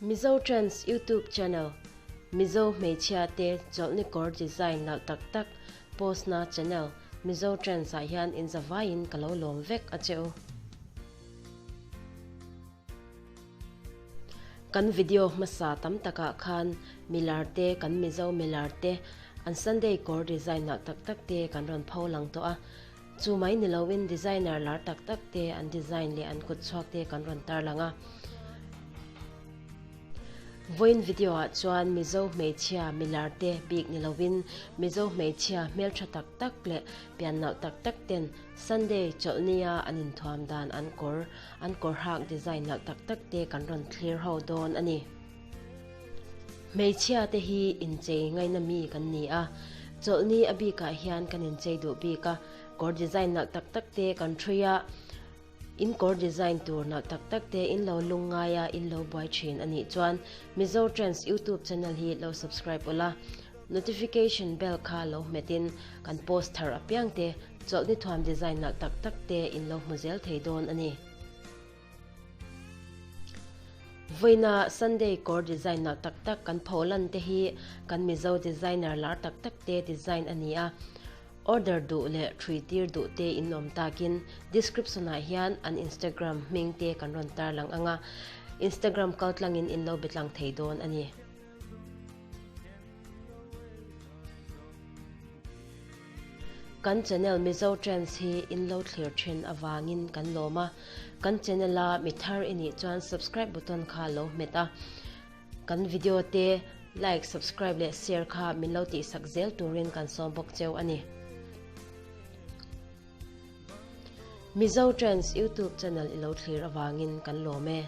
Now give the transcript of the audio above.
Mizo Trends YouTube Channel, Mizo hmeichhia te chawlhni kawr design nalh tak tak post na channel Mizo Trends ah hian inzavaiin ka lo lawm vek a che u. Kan video hmasa tam takah khan milar te, kan Mizo milar te an Sunday kawr design nalh tak tak te kan rawn pho lang tawh a. Chu mai ni loin designer lar tak tak te an design leh an kut chhuak te kan rawn tarlang a. Vawiin video ah chuan Mizo hmeichhia milar te bik ni loin Mizo hmeichhia hmeltha tak tak leh pian nalh tak tak ten Sunday chawlhnia an inthuam dan an kawr an kawr hak design nalh tak tak te kan rawn thlir ho dawn a ni. Hmeichhia te hi inchei ngaina mi kan ni a, chawlhni a bikah hian kan inchei duh bik a, kawr design nalh tak tak te kan thui a, in kawr design tur nalh tak tak te in lo lung ngai a, in lo buai thin a nih chuan Mizo Trends YouTube channel hi lo subscribe ula, notification bell kha lo hmet in kan post thar apiang te chawlhni thuam design nalh tak tak te in lo hmu zel thei dawn a ni. Vawiina Sunday kawr design nalh tak tak kan pho lan te hi kan Mizo designer lar tak tak te design a ni a. Order duh leh thui tir duh te in awm takin description ah hian an Instagram hming te kan rawn tarlang ang a, Instagram kaltlangin in lo be tlang thei dawn a ni. Kan channel Mizo Trends hi in lo thlir thin avangin kan lawm a, kan channel a mi thar i nih chuan subscribe button kha lo hmet a, kan video te like, subscribe leh share kha min lo tihsak zel turin kan sawm bawk cheu a ni. Mizo Trends YouTube channel i lo thlir avangin kan lawm e.